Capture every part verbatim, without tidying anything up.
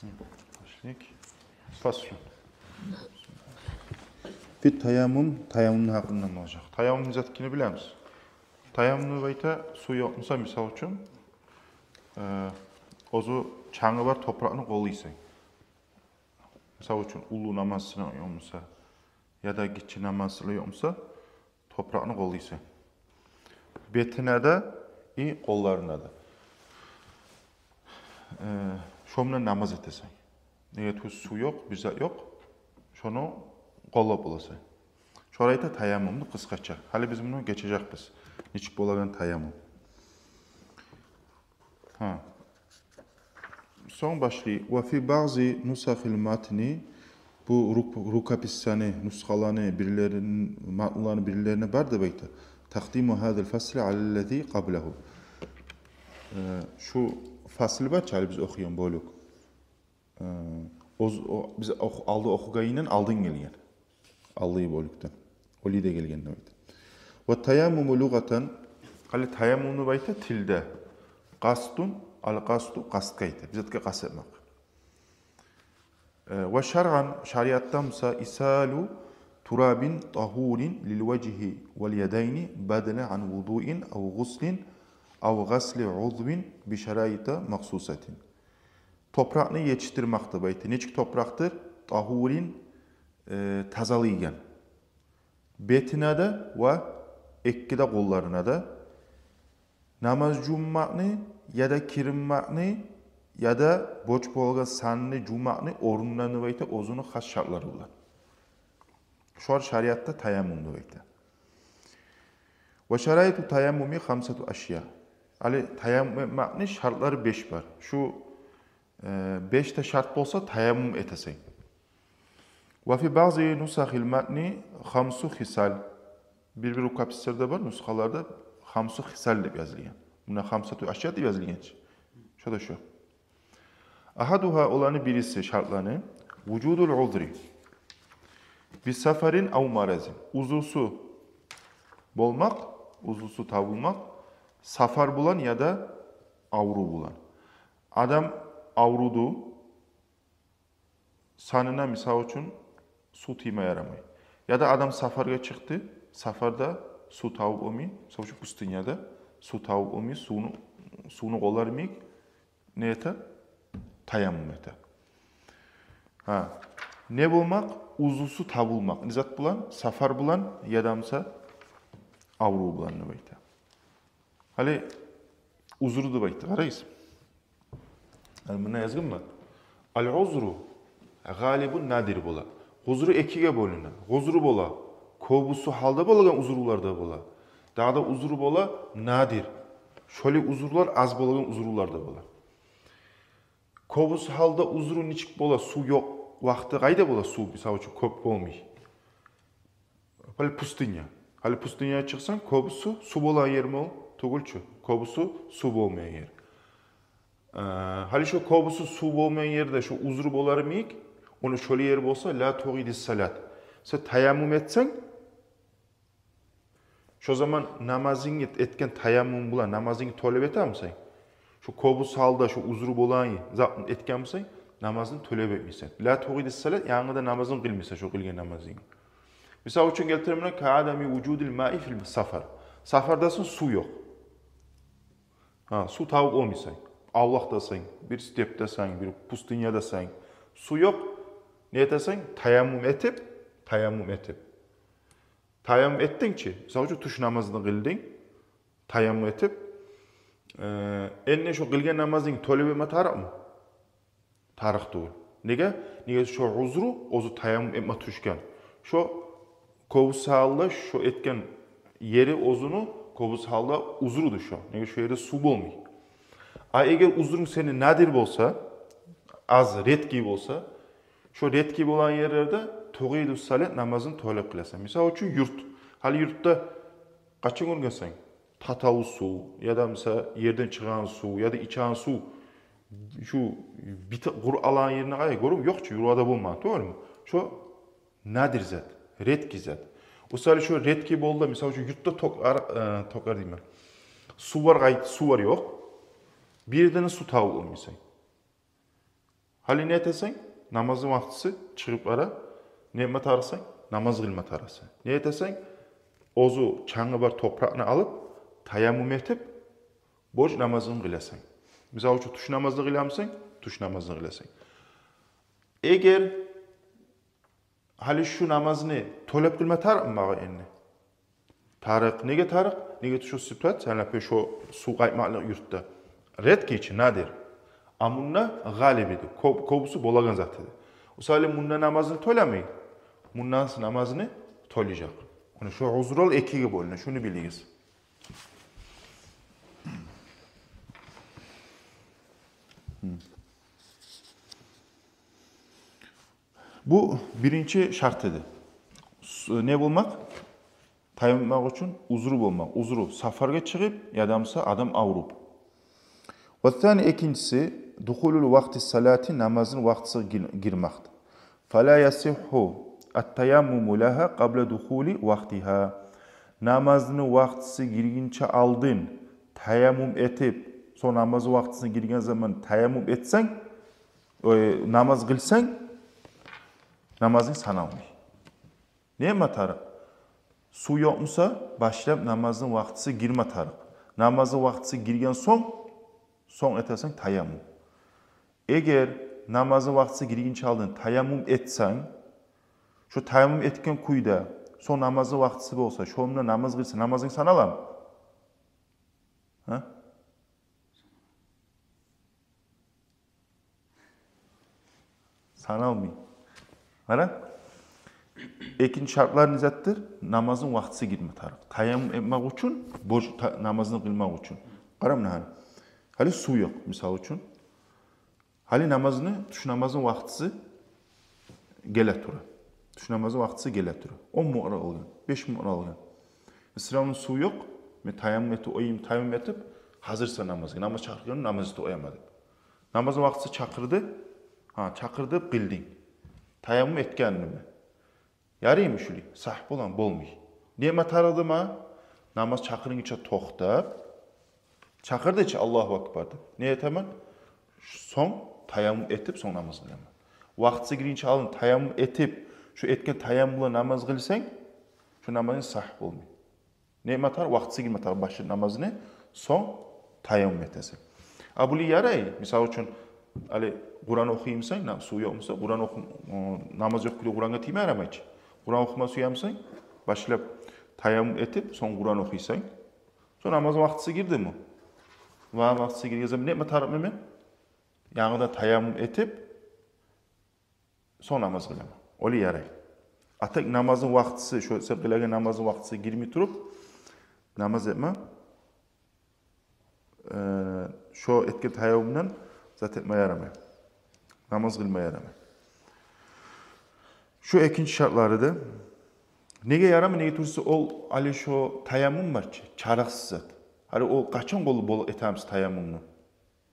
Башлайыкъ. Фаслун. Фи таяммум, таяммумну гьакъындан болажакъ. Таяммум зат экенни билебиз. Таяммумну байта, сув ёкъ буса, мисал учун, э, оьзю чангы бар топуракъны къоллайсан. Мисал учун, уллу намаз сыйынг ёкъ буса, яда гиччи намаз сыйынг ёкъ буса, топуракъны къоллайсан. Бетинге де, и къолларынга да. Э, шону булан намаз этесен. Неге тюгюл сув ёкъ, бир зат ёкъ. Шону къоллап боласан. Шолай айта таяммумну къысгъача. Гьали биз муну гечежекбиз. Нечик болагъан таяммум. Гьа. Сонг башлай. Ва фи баъзи нусахил матни, бу рук-, рукописьлени, нусхаланы бирлерин-, матнланы бирлерине бар деп айта. Такъдиму гьазал фасли алаллази къаблагьу. Э, шу фасл бар чы, гьали биз охуйгъан бёлюк. Э, оз-, о, биз ох-, алда охугъанындан алдын гелген. Алда бёлюкден. Олай да гелген деп айта. Ва таяммуму лугъатан. Гьали таяммумну байта тилде. Къасдун, ал къасду къастгъа айта. Бир затгъа къаст этмек. Э, ва шаръан, шариатда буса, исалу турабин тагьурин лил важгьи вал ядайни бадала ан вудуин ав гъуслин ав гъасли узвин би шараита махсусатин. Топуракъны етишдирмек деп айта. Нечик топуракъдыр? Тагьурин, э, тазалайгъан. Бетине де ва эки де къолларына да. Намаз жувунмакъны, яда киринмекни, яда борч болгъан санны жувмакъны орнундан деп айта, оьзюню хас шартлары булан. Шолар шариатда таяммум деп айта. Ва шараиту таяммуми хамсату ашья. Гьали таяммум этмекни шартлары беш бар. Шу, э, беш де шарт болса, таяммум этесен. Ва фи баъзи нусахил матни хамсу хисал. Бир-бир рукописьлерде бар, нусхаларда хамсу хисал деп язылгъан. Мунда хамсату ашья деп язылгъан чы. Шо да шо. Агьадугьа, оланы бириси, шартланы, вужудул узри би сафарин ав маразин. Узрусу болмакъ, узрусу табулмакъ, сафар булан яда аврув булан. Адам авруду, санына, мисал учун, сув тийме ярамай. Яда адам сафаргъа чыкъды, сафарда сув табып болмай, мисал учун, пустыняда сув табып болмай, сувну, сувну къоллар йимик, не эте? Таяммум эте. Гьа. Не болмакъ? Узрусу табулмакъ. Не зат булан? Сафар булан, яда буса аврув булан деп айта. Гьали узру деп айтды, къарайсыз. Гьали мунда язгъанмы? Ал узру гъалибун надир бола. Узру экиге бёлюне. Узру бола, кёбюсю гьалда болагъан узрулар да бола. Дагъы да узру бола надир. Шолай узрулар, аз болагъан узрулар да бола. Кёбюсю гьалда узру нечик бола? Сув ёкъ вакъти къайда бола сув, мисал учун, кёп болмай? Гьали пустыня. Гьали пустынягъа чыкъсанг, кёбюсю сув болагъан ерми ол? Тюгюл чю. Кёбюсю сув болмайгъан ер. Э, гьали шо кёбюсю сув болмайгъан ерде шо узру болар йимик, ону шолай ер болса, ла тугъидус салат. Сен таяммум этсенг, шо заман намазынгны эт-, этген таяммум булан намазынгны тёлеп этемисен? Шо кёбюсю гьалда шо узру болагъан затны этгенмисен, намазынгны тёлеп этмейсен. Ла тугъидус салат, янгыдан намазынгны къылмайсан, шо къылгъан намазынгны. Мисал учун гелтиремен, ка адами вужудил маи фил сафар. Сафардасан, сув ёкъ. Гьа, сув табып болмайсан. Авлакъдасан, бир степдесен, бир пустынядасан. Сув ёкъ. Не этесен? Таяммум этип, таяммум этип. Таяммум этдинг чи, мисал учун, тюш намазны къылдынг, таяммум этип, э, энни шо къылгъан намазынгны тёлеп этме тарыкъмы? Тарыкъ тюгюл. Неге? Неге шо узру оьзю таяммум этме тюшген. Шо кёбюсю гьалда шо этген ери оьзюню кёбюсю гьалда узруду шо. Неге? Шо ерде сув болмай. А эгер узрунг сени надир болса, аз, редкий болса, шо редкий болагъан ерлерде тугъидус салат, намазынгны тёлеп къыласан. Мисал учун, юрт. Гьали юртда къачан гёргенсен? Татавул сув, яда, мисал, ерден чыгъагъан сув, яда ичеген сув. Шу бити къур алагъан ерине къарай, гёрюп ёкъ чу, юртда болмагъан, тюгюлмю? Шо надир зат, редкий зат. Мисал, шо редкий болду, мисал учун, юртда ток ар-, э, ток ар деймен. Сув бар, къайт, сув бар, ёкъ. Бир ерден сув табып болмайсан. Гьали не этесен? Намазны вакътиси чыгъып бара. Не этме тарыкъсан? Намаз къылма тарыкъсан. Не этесен? Оьзю чангы бар топуракъны алып, таяммум этип, борч намазынгны къыласан. Мисал учун, тюш намазны къыламысан? Тюш намазны къыласан. Эгер гьали шу намазны тёлеп къылма тарыкъмы магъа энни? Тарыкъ. Неге тарыкъ? Неге тюше ситуация, гьали шо сув къайтмакълыкъ юртда. Редкий чи, надир. А мунда гъалибиди. Кёп, кёбюсю болагъан зат эди. Мисали, мунда намазны тёлемей, мундан намазны тёлежек. Муна шо узрул экиге бёлюне, шуну билигиз. Бу биринчи шарт эди. С-, не болмакъ? Таяммум этмек учун узру болмакъ. Узру, сафаргъа чыгъып, яда буса адам авруп. Ва сани, экинчиси, духулу вакъти салати, намазны вакътиси гир-, гирмакъ. Фала ясихху ат-таяммуму лагьа къабла духули вакътигьа. Намазны вакътиси гиргинче алдын таяммум этип, сонг намаз вакътисине гирген заман таяммум этсенг, ой, намаз къылсанг, намазынг саналмай. Не этме тарыкъ? Сув ёкъ буса, башлап намазны вакътиси гирме тарыкъ. Намазны вакътиси гирген сонг, сонг этесен таяммум. Эгер намазны вакътиси гиргинче алдын таяммум этсенг, шо таяммум этген кюйде, сонг намазны вакътиси болса, шонда намаз къылса, намазынг саналамы? Гьа? Саналмай. Мана экинчи шартлары не затдыр? Намазны вакътиси гирме тарыкъ. Таяммум этмек учун, борч та-, намазны къылмакъ учун. Къара муна гьали. Гьали сув ёкъ, мисал учун. Гьали намазны, тюш намазны вакътиси геле тура. Тюш намазны вакътиси геле тура. Он минут къалгъан, беш минут къалгъан. Исравну сув ёкъ. Мен таяммум этип къояйым, таяммум этип, гьазирсен намазгъа. Намаз чакъыргъан, намаз этип къояйым деп. Намазны вакътиси чакъырды. Гьа, чакъырды, къылдынг. Таяммум этгенинг. Яраймы шулай? Сагь боламы? Болмай. Не этме тарыкъ эди магъа? Намаз чакъыргъынча токътап, чакъырды чы, Аллагьу акбар деп, не этемен? Сонг таяммум этип, сонг намаз къыламан. Вакътиси гиргинче алдын таяммум этип, шо этген таяммум булан намаз къылсанг, шо намазынг сагь болмай. Не этме тарыкъ? Вакътиси гирме тарыкъ башлап намазны, сонг таяммум этесен. А булай ярай, мисал учун, гьали Къуран охуймусан, на-, сув ёкъ буса, Къуран оху-, о, намаз ёкъ кюйде Къурангъа тийме ярамай чы. Къуран охума сюемусан, башлап таяммум этип, сонг Къуран охуйсан. Сонг намаз вакътиси гирдими? Ва вакътиси гирген заман не этме тарыкъман мен? Янгыдан таяммум этип, сонг намаз къыламан. Олай ярай. А так намазны вакътиси, шо сен къылагъан намазны вакътиси гирмей туруп, намаз этме, э, шо этген таяммумдан зат этме ярамай. Намаз къылма ярамай. Шо экинчи шартлары эди. Неге ярамай, неге тюгюл десе, ол гьали шо таяммум бар чы, чарасыз зат. Гьали ол къачан къолу бол этебиз таяммумну?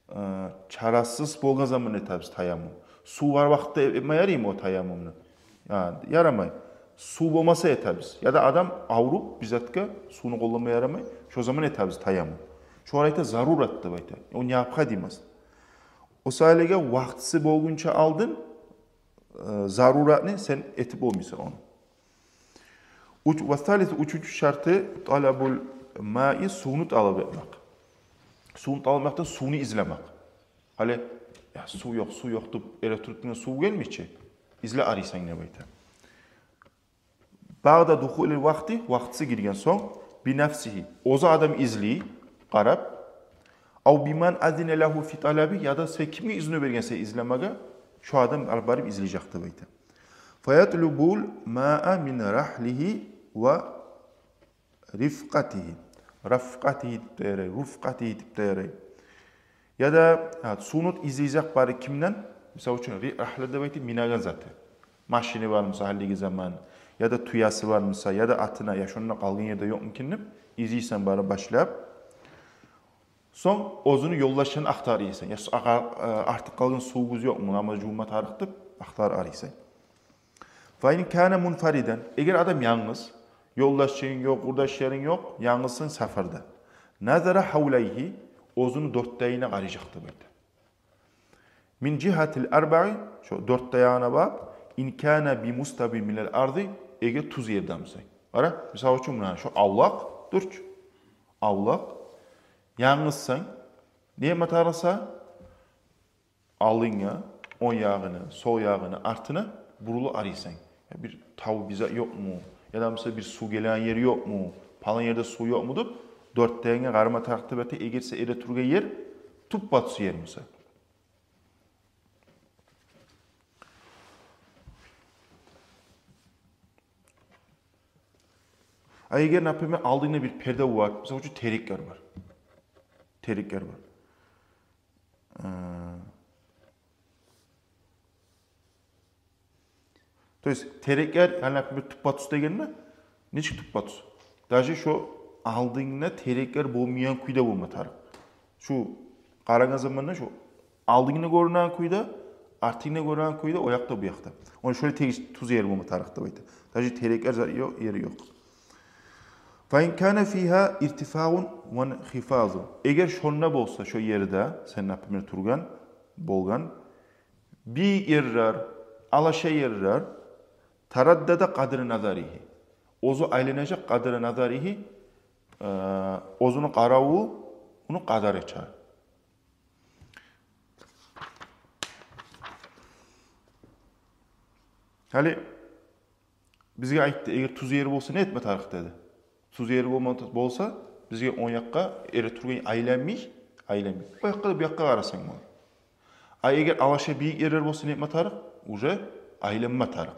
Э, чарасыз болгъан заман этебиз таяммум. Сув бар вакътиде этме яраймы о таяммумну? Гьа, ярамай. Сув болмаса этебиз. Яда адам авруп, бир затгъа сувну къолланма ярамай, шо заман этебиз таяммум. Шогъар айта зарурат деп айта. О необходимость. О саялыгъа вакътиси болгъунча алдын, э, заруратны сен этип болмайсан ону. Уьч, ва салис, уьчюнчю шарты, талабул маи, сувну талап этмек. Сувну талап этмек де сувну излемек. Гьали, я, сув ёкъ, сув ёкъ деп, эретуртгъан сув гелмей чи. Излеп арайсан деп айта. Баъда духулил вакъти, вакътиси гирген сонг, бинафсигьи, оьзю адам излей, къарап, ав биман азина лагьу фи талаби, яда сен кимге изну берген сен излемеге, шо адам алып барып излежек деп айта. Фаятлубул маа мин рахлигьи ва рифкъатигьи. Рафкъатигьи деп де ярай, руфкъатигьи деп де ярай. Яда, гьа, сувну излежек бары кимден? Мисал учун, ри-, рахла деп айтып, минеген заты. Машини бар буса гьалиги заман, яда тюеси бар буса, яда атына, я шонда къалгъан ерде ёкъму экен деп, излейсен бары башлап. Сонг оьзюню ёлдашларын ахтарып арайсан. Я су-, агъа-, э, артыкъ къалгъан сувугъуз ёкъму, намаз жувма тарыкъ деп ахтарып арайсан. Фа ин кана мунфаридан, эгер адам янгыз, ёлдашларынг ёкъ, къурдашларынг ёкъ, янгызсан сапарда. Назара гьавлайгьи, оьзюню дёрт де янына къаражакъ деп айта. Мин жигьатил арбаи, шо дёрт де ягъына багъып, ин кана би муставин минал арди, эгер тюз ерде буса. Къара, мисал учун, муна шо авлакъ дюр чю. Авлакъ. Янгызсан, не этме тарыкъ сагъа? Алдынга, онг ягъына, сол ягъына, артына бурулуп къарайсан. Я бир тав, бир зат ёкъму? Яда буса бир сув гелеген ер ёкъму? Палан ерде сув ёкъму деп, дёрт де янгъа къарама тарыкъ деп айта, эгер сен эретургъан ер тюппе-тюз ер буса. А эгер, например, алдынгда бир перде бар, мисал учун, тереклер бар. Тереклер бар. Э, то есть тереклер, яни, например, тюппе-тюз дегенде, нечик тюппе-тюз? Даже шо алдынгда тереклер болмайгъан кюйде болма тарыкъ. Шу къарагъан заманда шу алдынгда гёрюнеген кюйде, артынгда гёрюнеген кюйде, о якъда, бу якъда. Ону шолай тегиш, тюз ер болма тарыкъ деп айта. Даже тереклер зат ёкъ, ери ёкъ. Фа ин кана фигьа иртифагъун ва инхифазун. Эгер шонда болса, шо ерде, сен, например, тургъан, болгъан, бийик ерлер, алаша ерлер, тараддада къадра назаригьи. Оьзю айланажакъ къадра назаригьи, э, оьзюню къаравуну къадары чакъы. Гьали бизге айтды, эгер тюз ер болса, не этме тарыкъ деди. Тюз ер болма-, болса, бизге онг якъгъа эретургъан айланмай, айланмай. О якъгъа да, бу якъгъа къарасанг бола. А эгер алаша, бийик ерлер болса, не этме тарыкъ? Уже айланма тарыкъ.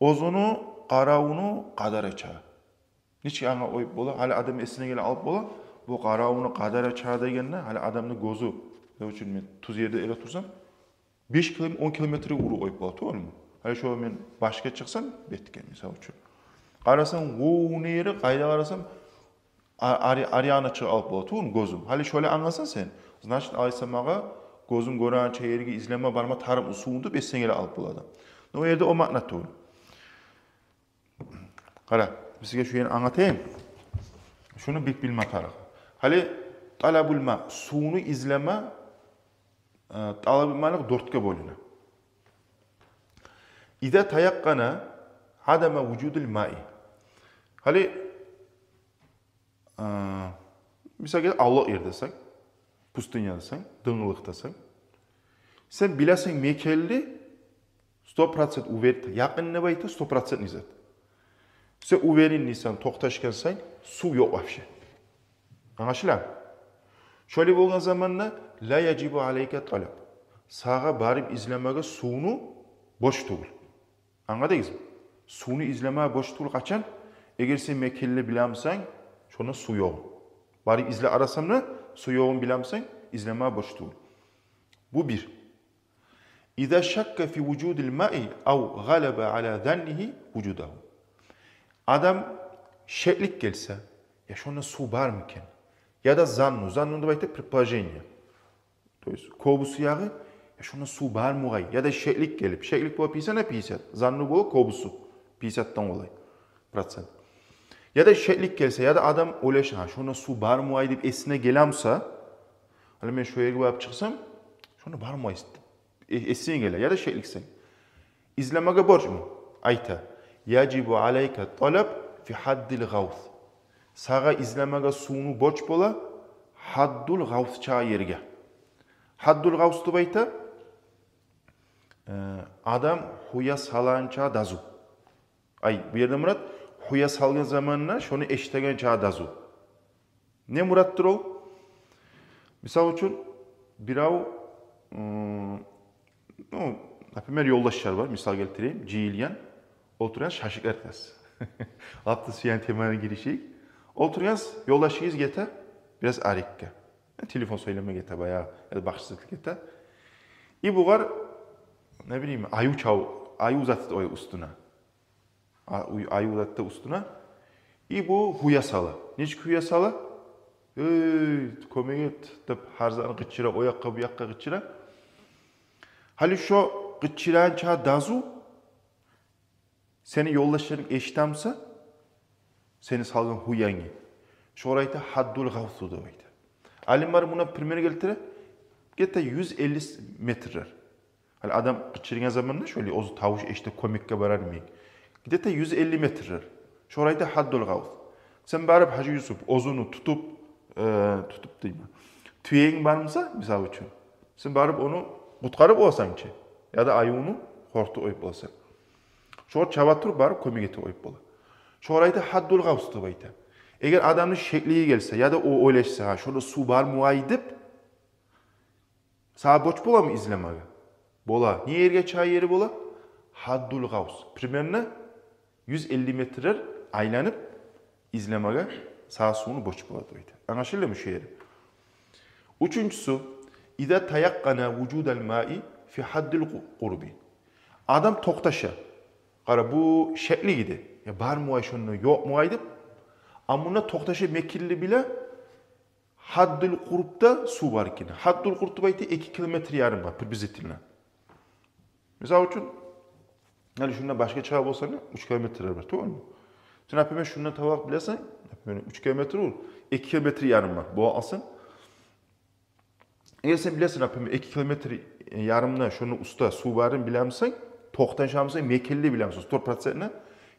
Оьзюню къаравуну къадары чакъы. Нечик анга къоюп бола? Гьали адам эсине геле алып бола. Бу къаравуну къадары чакъы дегенде, гьали адамны гёзю, не учун мен тюз ерде эретурсам, беш километр, он километрге уруп къоюп бола, тюгюлмю? Гьали шо мен башгъа чыкъсам, бетге, мисал учун, къарасам, о, не ери, къайда къарасам, а-, ари-, ари янына чыгъып алып бола, тюгюлмю, гёзюм. Гьали шолай англасанг сен, значит, алайса магъа гёзюм гёрегенча ерге излеме барма тарыкъмы сувну деп эсине геле алып бола адам. Но о ерде о маъна тюгюл. Къара, сизге шу ерни англатайым. Шуну бек билме тарыкъ. Гьали талабул ма, сувну излеме, э, талабул малыкъ дёртге бёлюне. Иза таякъкъана адама вужудил маи. Гьали, э, мисалгъа, авлакъ ердесен, пустынядасан, дынгыллыкъдасан. Сен билесен мекенли, сто процент увер-, якъын деп айта, сто процент не зат. Сен уверенныйсан, токъташгъансан, сув ёкъ вообще. Англашыла? Шолай болгъан заманда ла яжибу алайка талаб. Сагъа барып излемеге сувну борч тюгюл. Англадыгъызмы? Сувну излеме борч тюгюл къачан? Эгер сен мекенли билемисен шонда сув ёгъун. Барып излеп къарасам да, сув ёгъун билемисен, излеме борч тюгюл. Бу бир. Иза шакка фи вужудил маи ав гъалаба ала заннигьи вужудагьу. Адам шеклик гелсе, я шонда сув бармы экен? Яда занну, занну деп айта предположение. То есть кёбюсю ягъы, я шонда сув бармы огъай? Яда шеклик гелип, шеклик бола пятьдесят на пятьдесят, занну бола кёбюсю, пятьдесятдан къолай процент. Яда шеклик гелсе, яда адам ойлаша, гьа, шонда сув бармы огъай деп эсине гелемиса, гьали мен шо ерге барып чыкъсам, шонда бармы огъай, э-, эсине геле, яда шекликсен. Излемеге борчму? Айта: яжибу алайка талаб фи хаддил гъавс. Сагъа излемеге сувну борч бола хаддул гъавс чакъы ерге. Хаддул гъавс деп айта, э, адам хюя салгъанча дазу. Ай, бу ерде мурат, хюя салгъан заманда шону эшитеген чакъы дазу. Не муратдыр ол? Мисал учун, бирев, м, ну, например, ёлдашлар бар, мисал гелтирейим, жыйылгъан, олтургъан шашлык артасыз. Лап да сюеген темагъа гиришейик. Олтургъансыз, ёлдашыгъыз гете бираз арекге. Э, телефон сёйлеме гете баягъы, яда башгъа зат гете. И бугъар, не билейим, аюв чав-, аюв зат эте уьстюне. А-, уй-, аюв зат эте уьстюне. И бу хюя сала. Нечик хюя сала? «Эй, кёмек эт», — деп, гьар затны къычыра, о якъгъа, бу якъгъа къычыра. Гьали шо къычырагъанча дазу сени ёлдашларынг эшитемиса, сени салгъан хюянгны, шогъар айта хаддул гъавсу деп айта. Алимлер муна пример гелтире. Где-то юз элли метрлер. Гьали адам къычыргъан заманда шолай оьзю тавуш эшитип кёмекге барар йимик. Где-то юз элли метрлер. Шогъар айта гьаддул гъавс. Сен барып, Гьажи Юсуп, оьзюню тутуп, э, тутуп деймен, тюенг бар буса, мисал учун, сен барып ону къутгъарып боласан чы, яда аювну къоркъутуп къоюп боласан. Шогъар чаба туруп барып кёмек этип къоюп бола. Шогъар айта гьаддул гъавс деп айта. Эгер адамны шеклиги гелсе, яда о ойлашса, гьа, шонда сув бармы вай деп, сагъа борч боламы излемеге? Бола. Не ерге чакъы ери бола? Гьаддул гъавс. Примерно юз элли метрлер айланып излемеге сагъа сувну борч бола деп айта. Англашылдымы шу ери? Уьчюнчюсю, иза таякъкъана вужудал маи фи гьаддил къу-, къурби. Адам токъташа. Къара, бу шеклиги де. Я бармы вай шонда, ёкъму вай деп. А мунда токъташа, мекенли биле, гьаддул къурбда сув бар экенни. Гьаддул къурб деп айта эки километр ярым бар, приблизительно. Мисал учун, гьали шундан башгъа чыгъа болсанг, уьч километрлер бар, тюгюлмю? Сен, например, шундан таба билесен, например, уьч километр ол, эки километр ярым бар. Бу алсын. Эгер сен билесен, например, эки километр ярымда шону уьстде сув барын билемисен, токъташамысан, мекенли билемисен, сто процентно,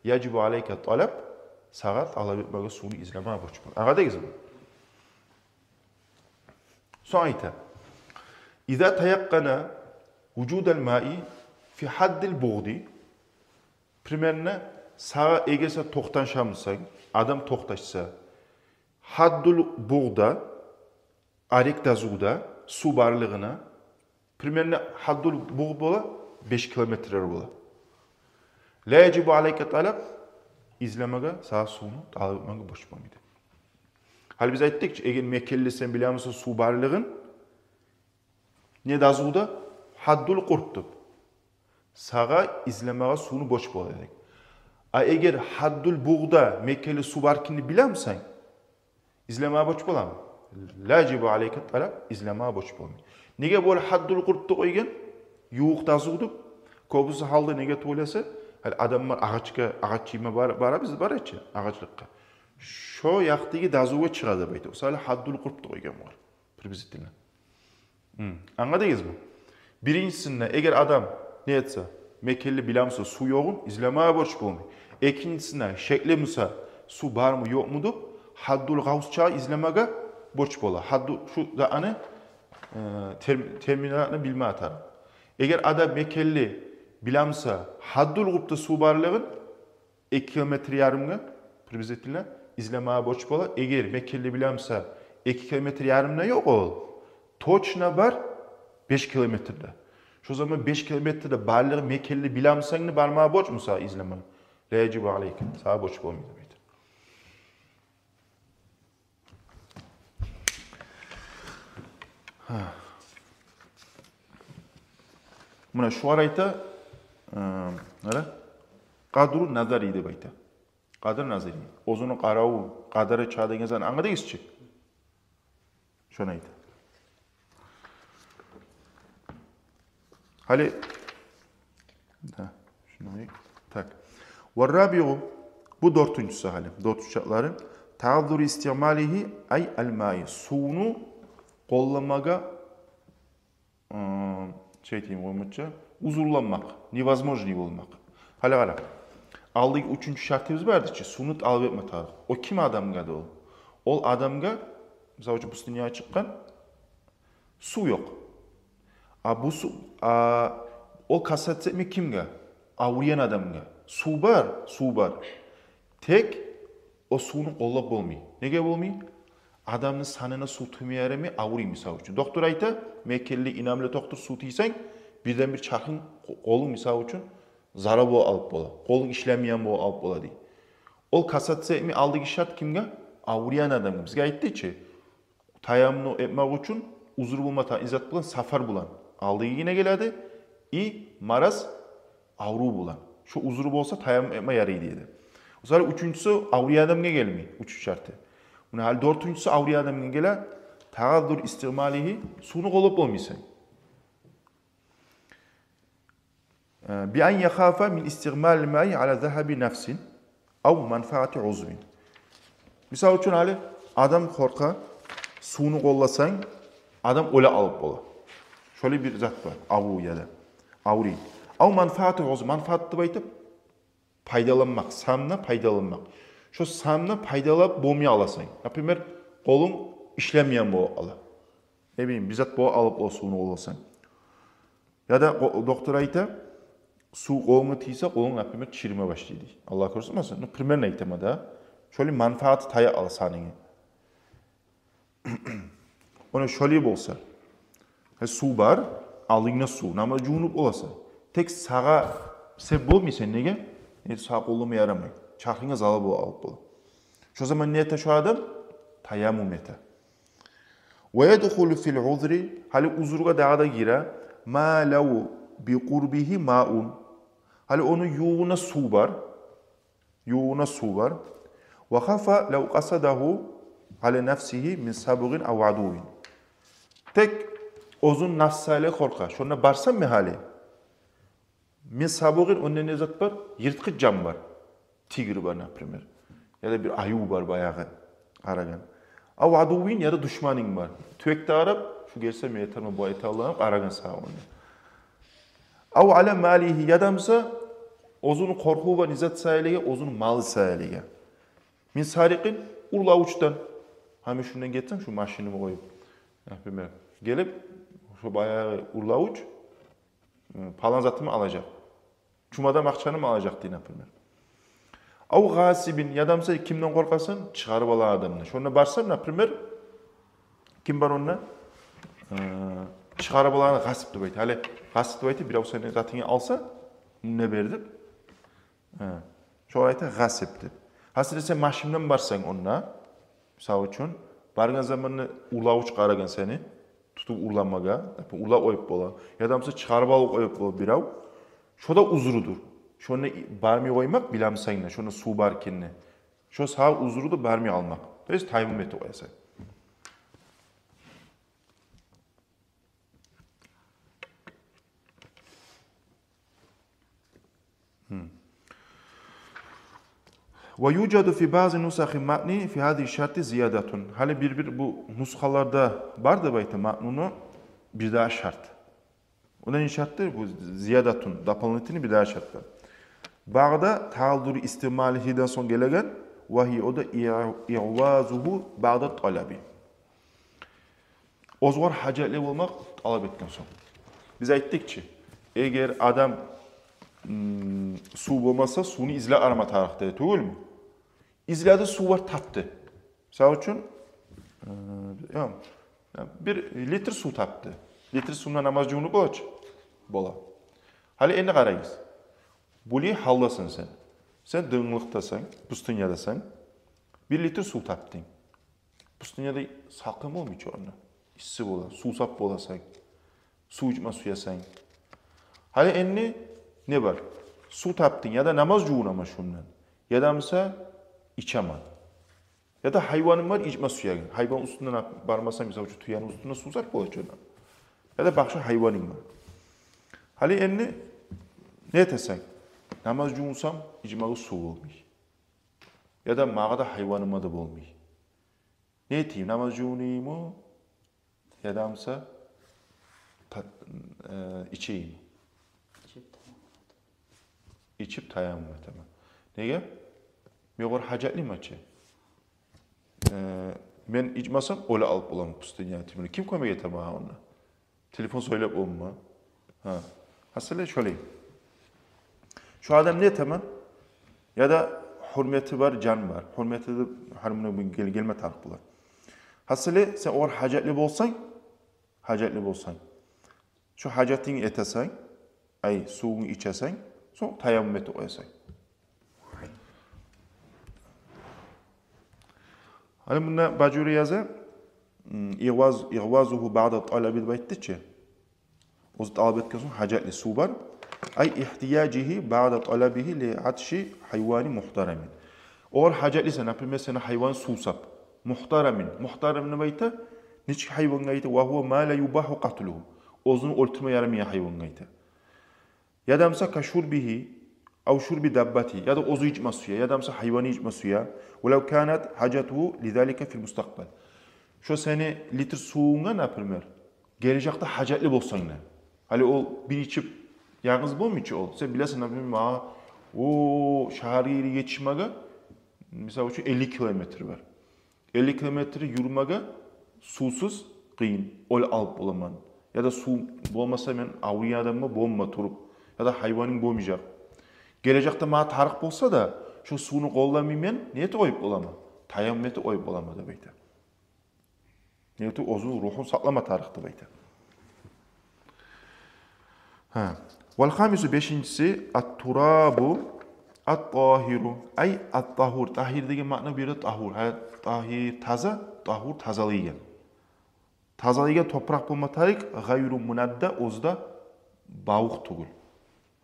яжибу алейка талаб, сагъа талап этмеге, сувну излемеге борч бола. Англадыгъызмы? Сонг айта: «Иза таякъкъана вужудал маи фи гьаддил бугъди». Примерно, сагъа, эгер сен токъташамысан, адам токъташса, гьаддул бугъда, арек дазуда, сув барлыгъына, примерно, гьаддул бугъд бола, беш километрлер бола. «Ла яжибу алейка талаб», излемеге, сагъа сувну талап этмеге борч болмайды. Гьали биз айтдыкъ чы, эгер мекенли сен билемисен сув барлыгъын, не дазуда? Гьаддул къурб деп. Сагъа излемеге сувну борч бола дедик. А эгер гьаддул бугъда мекенли сув бар экенни билемисен, излемеге борч боламы? «Ла яжибу алейка талаб», излемеге борч болмай. Неге бола гьаддул къурб деп къойгъан? Ювукъ дазу деп. Кёбюсю гьалда неге тюгюл эсе, гьали адамлар агъачгъа, агъач жыйма бар-, барабыз, бар эчи, агъачлыкъгъа. Шо якъдагъы дазугъа чыгъа деп айта. О саялы гьаддул къурб деп къойгъан бар. Приблизительно. Гьм, англадыгъызмы? Биринчисинде, эгер адам не этсе, мекенли билемиса сув ёгъун, излемеге борч болмай. Экинчисинде, шекли буса, сув бармы, ёкъму деп, гьаддул гъавсча излемеге борч бола. Гьадду, шу да аны, э, терм-, терминлерин билме тарыкъ. Эгер адам мекенли билемиса гьаддул къурбда сув барлыгъын, эки километр ярымгъа приблизительно излемеге борч бола. Эгер мекенли билемиса эки километр ярымда ёкъ ол, точно бар беш километрде. Шо заман беш километрде барлыгъын мекенли билемисенг де, бармагъа борчму сагъа излемеге? «Ла яжибу алейка», сагъа борч болмай деп айта. Гьа. Муна шугъар айта, э, къара, къадру назари деп айта. Къадру назари. Оьзюню къараву, къадары чакъы деген затны англадыгъыз чы. Шону айта. Гьали, да, шуну айт. Так. «Варрабигъу», бу дёртюнчюсю гьали. Дёртюнчю шартлары. «Тааззуру истигьмалигьи, ай, ал-маи». Сувну къолламагъа, ы, шей этейим, къоймача, узурланмакъ, невозможный болмакъ. Гьали къара. Алдагъы уьчюнчю шартыбыз бар эди чи, сувну талап этме тарыкъ. О ким адамгъа да ол? Ол адамгъа, мисал учун, пустынягъа чыкъгъан, сув ёкъ. А бу сув, а, ол касаться этмей кимге? Авруйгъан адамгъа. Сув бар, сув бар. Тек о сувну къоллап болмай. Неге болмай? Адамны санына сув тийме ярамай, авруй, мисал учун. Доктор айта, мекенли, инамлы доктор, сув тийсенг, бирден-бир чархынг, къо-, къолунг, мисал учун, зарал болуп къалып бола. Къолунг ишлемейген болуп къалып бола, дей. Ол касаться этмей, алдагъы шарт кимге? Авруйгъан адамгъа. Бизге айтды чы, таяммум этмек учун узур болма тарыкъ зат булан, сапар булан. Алдагъы гине геледи, и мараз, аврув булан. Шо узур болса, таяммум этме ярай дей эди. О саялы уьчюнчюсю авруйгъан адамгъа гелмей, уьчюнчю шарты. Муна гьали дёртюнчюсю авруйгъан адамгъа геле, тааззуру истигьмалигьи, сувну къоллап болмайсан. Э, «би ан яхафа мин истигьмалил маи ала загьаби нафсин ав манфаати узвин». Мисал учун, гьали адам къоркъа, сувну къолласанг, адам оьле къалып бола. Шолай бир зат бар, аврув яда. Авруй. Ав манфаату, оьзю манфаат деп айтып, пайдаланмакъ, санны пайдаланмакъ. Шо санны пайдалап болмай къаласан. Например, къолунг ишлемейген болуп къала. Не билейим, бир зат болуп къалып, о сувну къолласанг. Яда къо-, доктор айта, сув къолунга тийсе, къолунг, например, чириме башлай дей. Аллагь гёрсетмесин. Ну, примерно айтаман да. Шолай манфааты тая къала санынгны. Ону шолай болса, э, сув бар, алдынгда сув, намаз жувунуп боласан. Тек сагъа сеп болмайсан, неге? Э, сагъа къоллама ярамай. Чархынга залал болуп къалып бола. Шо заман не эте шо адам? Таяммум эте. Ва ядхулу фил узри, гьали узргъа дагъы да гире, ма лав би къурбигьи маун. Гьали ону ювугъуна сув бар. Ювугъуна сув бар. Ва хафа лав къасадагьу ала нафсигьи мин сабгъин ав адуввин. Тек оьзюню нафсы саялы къоркъа. Шонда барсам мен гьали. Мин сабгъин, онда не зат бар? Йыртгъыч жан бар. Тигр бар, например. Яда бир аюв бар баягъы. Къарагъан. Ав адуввин, яда душманынг бар. Тюбекде къарап, шу гелсе мен этемен, бу эте аллам, къарагъан сагъа онда. Ав ала малигьи, яда буса оьзюню къоркъуву бар не зат саялыгъа, оьзюню малы саялыгъа. Мин сарикъин, урлавучдан. Гьа, мен шундан гетсем, шу машинамны къоюп, например, гелип, шу баягъы урлавуч, э, палан затымны алажакъ. Чумадан акъчамны алажакъ дей, например. Ав гъасибин, яда буса кимден къоркъасан? Чыгъарып алагъан адамдан. Шонда барсам, например, ким бар онда? Э, чыгъарып алагъан гъасип деп айта. Гьали гъасип деп айта, бирев сени затынгны алса, не бер деп. Э, шогъар айта гъасип деп. Гьасили сен машиндан барсанг онда, мисал учун, баргъан заманда урлавуч къарагъан сени, тутуп урламагъа, например, урлап къоюп бола. Яда буса чыгъарып алып къоюп бола бирев. Шо да узрудур. Шонда бармай къоймакъ, билемисен де, шонда сув бар экенни. Шо сагъа узрудур бармай къалмакъ. То есть таяммум этип къоясан. Ва южаду фи баъзи нусахи матни фи гьазигьи шарти зиядатун. Гьали бир-бир бу нусхаларда бар деп айта матнуну бир дагъы шарт. Онда не шартдыр? Бу зиядатун, дополнительный бир дагъы шарт бар. Багъда тааллури истималигьиден сонг гелеген, ва гьия, о да иъ-, игъвазугьу баъда талаби. Оьзгер гьажатлы болмакъ талап этген сонг. Биз айтдыкъ чы, эгер адам, м, сув болмаса, сувну излеп арама тарыкъ дей, тюгюлмю? Изледи, сув бар, тапды. Мисал учун, э, я, бир литр сув тапды. Литр сувундан намаз жувунуп бола чы? Бола. Гьали энни къарайгъыз. Булай гьалдасан сен. Сен дынгылыкъдасан, пустынядасан. Бир литр сув тапдынг. Пустыняда салкъын болмай чы онда. Исси бола, сувсап боласан. Сув ичме сюесен. Гьали энни не бар? Сув тапдынг, яда намаз жувунаман шундан, яда буса ичемен. Яда гьайванынг бар, ичме сюеген. Гьайван уьстюнден ап-, бармасанг, мисал учун, тюени уьстюнден сувсап бола чы онда. Яда башгъа гьайванынг бар. Гьали энни не этесен? Намаз жувунсам, ичмеге сув болмай. Яда магъа да, гьайваныма да болмай. Не этейим, намаз жувунайыммы, яда буса та-, э, ичейимми? Ичип таяммум этейим. Ичип таяммум этемен. Неге? Мен огъар гьажатлыман чы. Э, мен ичмесем, оьлюп къалып боламан пустыняда. Ким кёмек эте магъа онда? Телефон сёйлеп болмайман. Гьа. Гьасили шолай. Шо адам не этемен? Яда гьюрмети бар, жан бар. Гьюрмети де гьар муна гел-, гелме тарыкъ болар. Гьасили сен огъар гьажатлы болсанг, гьажатлы болсанг, шо гьажатынгны этесен, ай, сувунгну ичесен, сонг таяммум этип къоясан. Гьали мунда Бажури яза, м, игъваз-, игъвазугьу баъда талаби деп айтды чы. Оьзю талап этген сонг, гьажатлы, сув бар. Ай ихтияжигьи баъда талабигьи ли атши гьайвани мухтарамин. Огъар гьажатлысан, например, сени гьайванынг сувсап. Мухтарамин. Мухтарам деп айта нечик гьайвангъа айта? Ва гьува ма ла юбагьу къатлугьу. Оьзюн оьлтюрме ярамайгъан гьайвангъа айта. Яда буса ка шурбигьи ав шурби даббати, яда оьзю ичме сюе, яда буса гьайваны ичме сюе. Ва лав канат гьажатугьу ли залика фил мустакъбал. Шо сени литр сувунга, например, Гележекде гьажатлы болсанг да. Гьали ол бир ичип янгыз болмай чы ол. Сен билесен, например, магъа о шагьаргъа етишмеге, мисал учун, элли километр бар. Элли километр юрюмеге сувсуз къыйын, оьлюп къаламан. Яда сув болмаса, мен авруйгъан адамман, болма туруп. Яда гьайванынг болмажакъ. Гележекде магъа тарыкъ болса да, шо сувну къолламай мен не этип къоюп боламан? Таяммум этип къоюп боламан деп айта. Не этип, оьзюню ругьун сакълама тарыкъ деп айта. Гьа. Вал хамису, бешинчиси, ат-турабу ат-тагьиру, ай ат-тагьур. Тагьир деген маъна бу ерде тагьур. Гьа, тагьир таза, тагьур тазалайгъан. Тазалайгъан топуракъ болма тарыкъ, гъайру мунадда, оьзю де бавукъ тюгюл.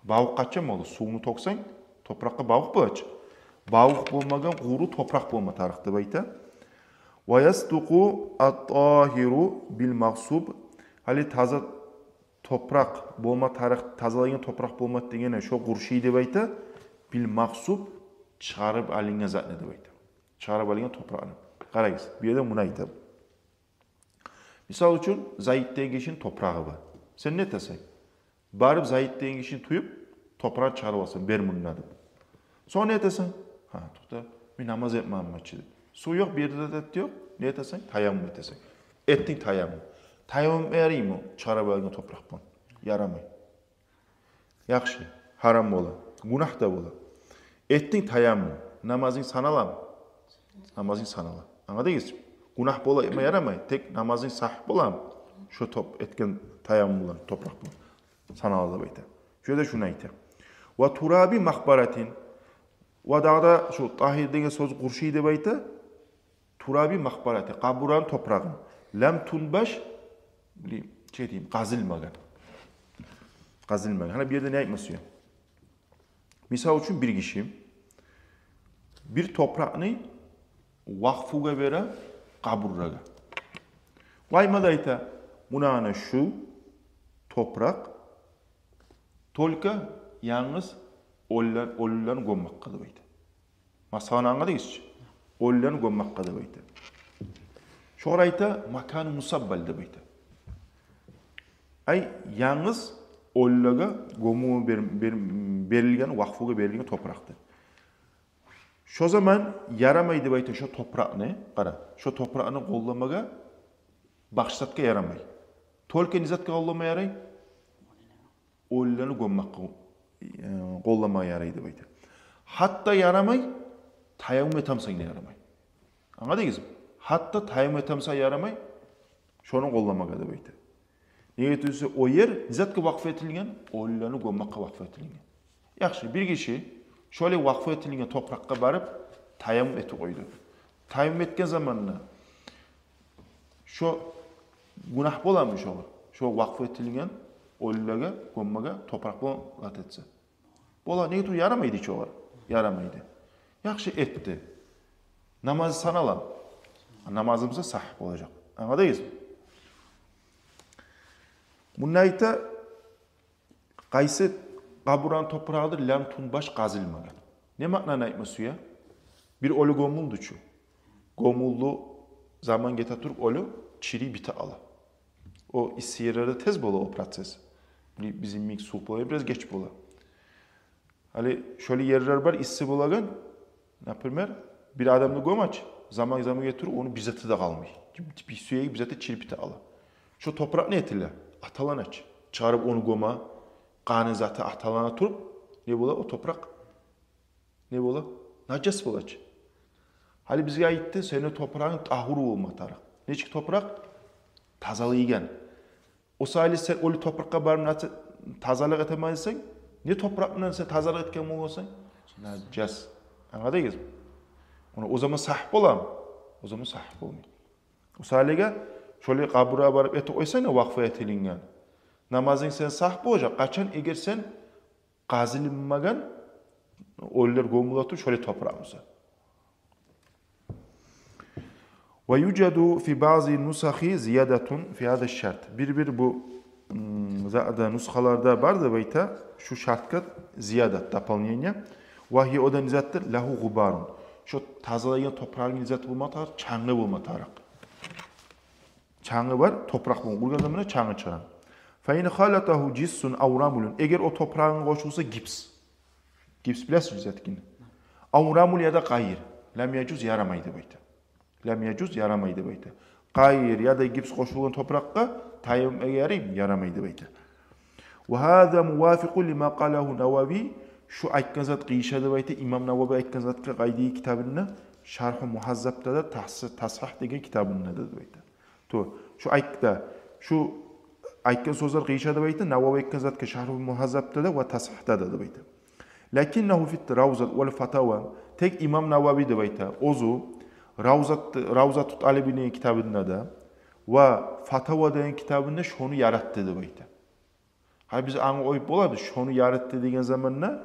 Бавукъ къачан бола? Сувну тёксенг, топуракъгъа бавукъ бола чы. Бавукъ болмагъан къуру топуракъ болма тарыкъ деп айта. Ва ясдукъу ат-тагьиру бил магъсуб. Гьали таза топуракъ болма тарыкъ, тазалайгъан топуракъ болма дегени шо къуршай деп айта. Бил магъсуб, чыгъарып алынгъан затны деп айта. Чыгъарып алынгъан топуракъны. Къарагъыз, бу ерде муну айта. Мисал учун, Заид деген гишини топурагъы бар. Сен не этесен? Барып Заид деген гишини тюйюп, топурагъын чыгъарып аласан, бер мунда деп. Сонг не этесен? Гьа, токъта, мен намаз этмеге бармакъчы деп. Сув ёкъ, бир ерде де ёкъ. Не этесен? Таяммум этесен. Этдинг таяммум. Таяммум этме яраймы чыгъарып алынгъан топуракъ булан? Ярамай. Яхшы, гьарам бола, гюнагь да бола. Этдинг таяммум, намазынг саналамы? Намазынг санала. Англадыгъызмы? Гюнагь бола, этме ярамай, тек намазынг сагьигь боламы? Шо топ этген таяммум булан, топуракъ булан санала деп айта. Шо ерде шуну айта. Ва тураби макъбаратин. Ва дагъы да шо тагьир деген сёз къуршай деп айта. Тураби макъбарати, къабураны топурагъын. Лам тунбаш, били, чей дейим, къазылмагъан. Къазылмагъан. Гьана бу ерде не айтма сюе? Мисал учун, бир гиши бир топуракъны вакъфугъа бере къабурлагъа. Ва айтма да айта, муна гьана шу топуракъ только янгыз оьлюлер-, оьлюлени гёммекге деп айта. Масаланы англадыгъызчы? Оьлюлени гёммекге деп айта. Шогъар айта макану мусаббал деп айта. Ай, янгыз оьлюлеге гёмюв бер-, бер-, берилген, вакъфугъа берилген топуракъдыр. Шо заман ярамай деп айта шо топуракъны, къара, шо топуракъны къолламагъа башгъа затгъа ярамай. Только не затгъа къоллама ярай? Оьлюлени гёммекге, э, къолламагъа ярай деп айта. Гьатта ярамай, таяммум этемсен де ярамай. Англадыгъызмы? Гьатта таяммум этемсен ярамай шону къолламагъа деп айта. Неге тюгюл де о ер не затгъа вакъф этилген? Оьлюлени гёммекге вакъф этилген. Яхшы, бир гиши шолай вакъф этилген топуракъгъа барып таяммум этип къойду. Таяммум этген заманда шо гюнагь боламы шогъар? Шо вакъф этилген оьлюлеге гёммеге топуракъ булан зат этсе. Бола, неге тюгюл ярамайды чы огъар? Ярамайды. Яхшы этди. Намазы саналамы? Намазы буса сагьигь болажакъ. Англадыгъызмы? Мунда айта, къайсы къабураны топурагъыдыр лам тунбаш, къазылмагъан. Не маънаны айтма сюе? Бир оьлю гёмюлдю чю. Гёмюлдю, заман гете туруп оьлю чирип бите ала. О исси ерлерде тез бола о процесс. Бизин йимик сувукъ бола, бираз геч бола. Гьали шолай ерлер бар, исси болагъан. Например, бир адамны гёме чы, заман-заман гете туруп, ону бир заты да къалмай. Бир сюеги, бир заты чирип бите ала. Шо топуракъ не этиле? Аталана чы. Чыгъарып ону гёме, къаны, заты аталана туруп, не бола о топуракъ? Не бола? Нажас бола чы. Гьали бизге айтды, сени топурагъынг тагьур болма тарыкъ. Нечик топуракъ? Тазалайгъан. О саялы сен оьлю топуракъгъа барып нажа-, тазалыкъ этемен десенг, не топуракъ булан сен тазалыкъ этген боласан? Нажас. Англадыгъызмы? Ону о заман сагьигь боламы? О заман сагьигь болмай. О саялы шолай къабургъа барып этип къойсанг да, вакъф этилинген, намазынг сени сагьигь болажакъ. Къачан? Эгер сен къазылынмагъан, оьлюлер гёмюле туруп, шолай топуракъ буса. Ва южаду фи баъзи нусахи зиядатун фи гьаза шарт. Бир-бир бу, м, за-, да нусхаларда бар деп айта шу шартгъа зиядат, дополнение. Ва гьия, о да не затдыр? Лагьу гъубарун. Шо тазалайгъан топуракъны не заты болма тарыкъ? Чангы болма тарыкъ. чангы бар, топуракъ булан ургъан заманда чангы чыгъа. Фа ин халатагьу жиссун ав рамлун. Эгер о топурагъынга къошулса гипс. Гипс билесиз, жиз этген. Ав рамл яда къайыр. Лам яжуз, ярамай деп айта. Лам яжуз, ярамай деп айта. Къайыр яда гипс къошулгъан топуракъгъа таяммум этмеге яраймы? Ярамай деп айта. Ва гьаза мувафикъун лима къалагьу Навави. Шу айтгъан зат къыйыша деп айта имам Навави айтгъан затгъа, къайдагъы китабында, Шаргьу Мугьаззабда да, Тас-, Тасгьигь деген китабында да деп айта. То, шу айтгъан, шу айтгъан сёзлер къыйыша деп айта Навави айтгъан затгъа Шаргьу Мугьаззабда да ва Тасгьигьда да деп айта. Лакиннагьу фи Равзат вал Фатава. Тек имам Навави деп айта оьзю Равзат, Равзату Талибин деген китабында да ва Фатава деген китабында шону яратды деп айта. Гьали биз ангъа къоюп болабыз, шону яратды деген заманда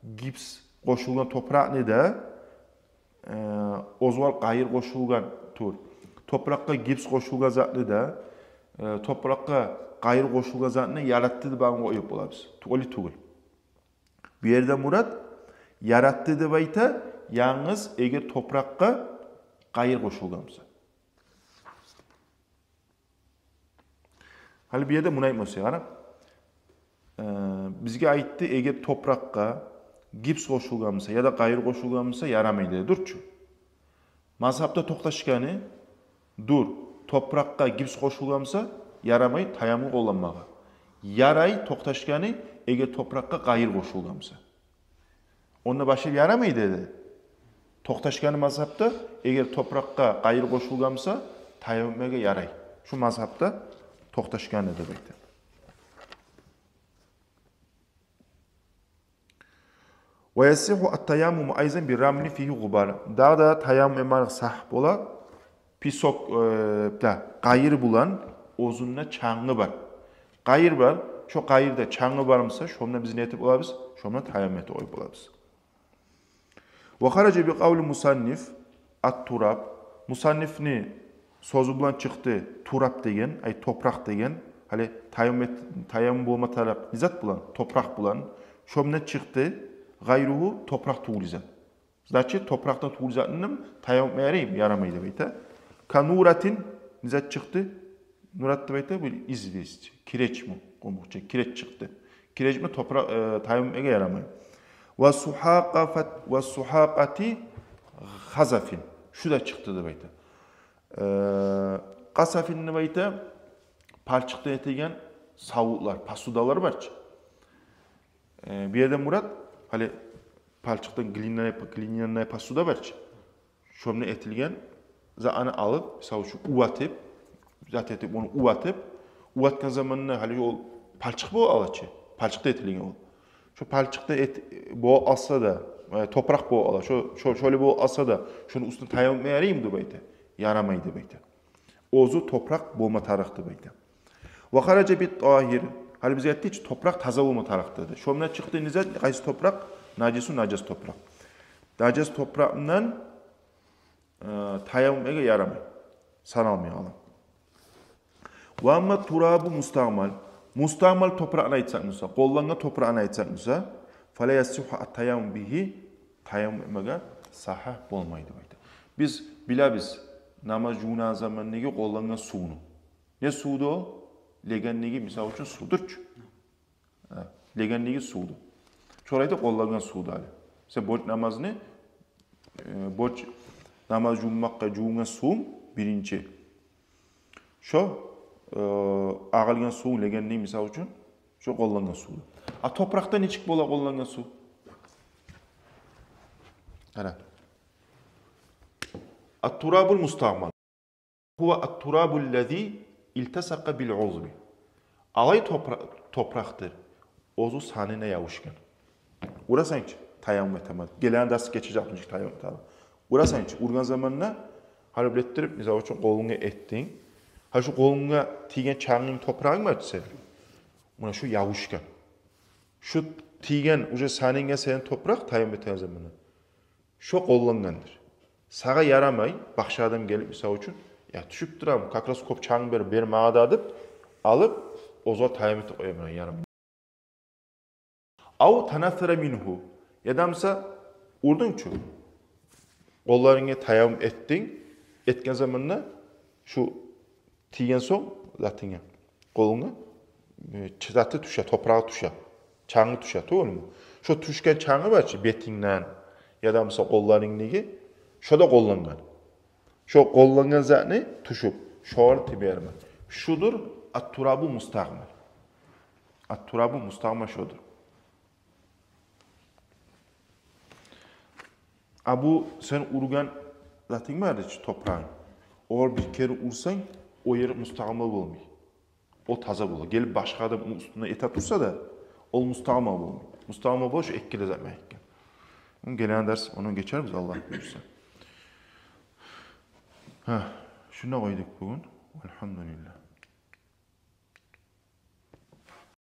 гипс къошулгъан топуракъны да, э, оьзю къайыр къошулгъан тур. Топуракъгъа гипс къошулгъан затны да, э, топуракъгъа къайыр къошулгъан затны яратды деп ангъа къоюп болабыз. Тюгюл, тюгюл. Бу ерде мурат яратды деп айта янгыз эгер топуракъгъа къайыр къошулгъан буса. Гьали бу ерде муну айтмаса, къара. Э, бизге айтды, эгер топуракъгъа гипс къошулгъан буса яда къайыр къошулгъан буса, ярамай деди, дюрчю. Мазгьабда токъташгъаны дюр, топуракъгъа гипс къошулгъан буса, ярамай таяммум къолланмагъа. Ярай токъташгъаны, эгер топуракъгъа къайыр къошулгъан буса. Онда башлап ярамай деди. Токъташгъаны мазгьабда, эгер топуракъгъа къайыр къошулгъан буса, таяммум этмеге ярай. Шу мазгьабда токъташгъаны деп айта. Ва ясихху ат-таяммуму айзан би рамлин фигьи гъубар. Дагъы да таяммум этмек сагь бола, песок, э, да, къайыр булан, оьзюнде чангы бар. Къайыр бар, шо къайырда чангы бар буса, шонда биз не этип болабыз? Шонда таяммум этип къоюп болабыз. Ва хаража би къавли мусанниф ат-тураб. Мусаннифни сёзю булан чыкъды тураб деген, ай, топуракъ деген. Гьали таяммум эт-, таяммум болма тарыкъ не зат булан? Топуракъ булан. Шондан чыкъды гъайругьу, топуракъ тюгюл зат. Значит, топуракъдан тюгюл затны таяммум этмеге ярамай деп айта. Ка нуратин, не зат чыкъды? Нурат деп айта бу известь, киреч ми, къумукъча киреч чыкъды. Киреч ми топуракъ, э, таяммум этмеге ярамай. Ва сухакъафат-, ва сухакъати хазафин. Шу да чыкъды деп айта. Э, къасафин деп айта палчыкъдан этилген савутлар, посудалар бар чы. Э, бу ерде мурат, гьали палчыкъдан глиняная, глиняная посуда бар чы. Шондан этилген затны алып, мисал учун, уватып, зат этип, ону уватып, уватгъан заманда гьали ол палчыкъ болуп къала чы, палчыкъдан этилген ол. Шо палчыкъдан эт-, болуп къалса да, э, топуракъ болуп къала, шо, шо, шолай болуп къалса да, шону уьстюне таяммум этмеге яраймы деп айта? Ярамай деп айта. Оьзю топуракъ болма тарыкъ деп айта. Ва хаража бит-тагьир. Гьали биз айтдыкъ чы, топуракъ таза болма тарыкъ деди. Шондан чыкъды не зат, къайсы топуракъ? Нажису, нажас топуракъ. Нажас топуракъдан, э, таяммум этмеге ярамай. Саналмай къала. Ва амма турабу мустагъмал. Мустагъмал топуракъны айтсакъ буса, къоллангъан топуракъны айтсакъ буса, фала ясихху ат-таяммум бигьи, таяммум этмеге сагь болмай деп айта. Биз билебиз, намаз жувунагъан замандагъы къоллангъан сувну. Не сувду о? Легендеги, мисал учун, сувдур чу. Гьа, легендеги сувду. Шолай да къоллангъан сувду гьали. Сен борч намазны, э, борч намаз жувунмакъгъа жувунгъан сувунг биринчи. Шо, э, агъылгъан сувунг легендеги, мисал учун, шо къоллангъан сувду. А топуракъда нечик бола къоллангъан сув? Къара. Ат-турабул мустагъмал. Гьува ат-турабу ллази илтасакъа бил узви. Алай топура-, топуракъдыр, оьзю санына ябушгъан. Урасан чы, таяммум этемен. Гелеген дарс гечежекмен чи таяммум этемен. Урасан чы, ургъан заманда, гьали билетдирип, мисал учун, къолунга этдинг. Гьа, шу къолунга тийген чангынг, топурагъынг бар чы сени. Муна шу ябушгъан. Шу тийген уже санынга сени топуракъ, таяммум этеген заманда. Шо къоллангъандыр. Сагъа ярамай, башгъа адам гелип, мисал учун, я, тюшюп турам, как раз кёп чанг бер, бер магъа да деп, алып, оьзю таяммум этип къояман, ярамай. Ав танасара мингьу, яда буса урдунг чу, къолларынга таяммум этдинг, этген заманда шу тийген сонг затынга, къолунга, э, заты тюше, топурагъы тюше, чангы тюше, тюгюлмю? Шо тюшген чангы бар чы, бетингден яда, мисал, къолларынгдагъы, шо да къоллангъан. Шо къоллангъан затны тюшюп, шогъар тийберме. Шудур ат-турабу мустагъмал. Ат-турабу мустагъмал шодур. А бу сен ургъан затынг бар чы, топурагъынг. Огъар бир керен урсанг, о ер мустагъмал болмай. О таза бола. Гелип башгъа адам ону уьстюне эте турса да, ол мустагъмал болмай. Мустагъмал бола шо эккиле зат мен этген. Гелеген дарс ону гечербиз, Аллагь буюрса. Гьа, шунда къойдукъ бугюн. Альгьамдулиллагь.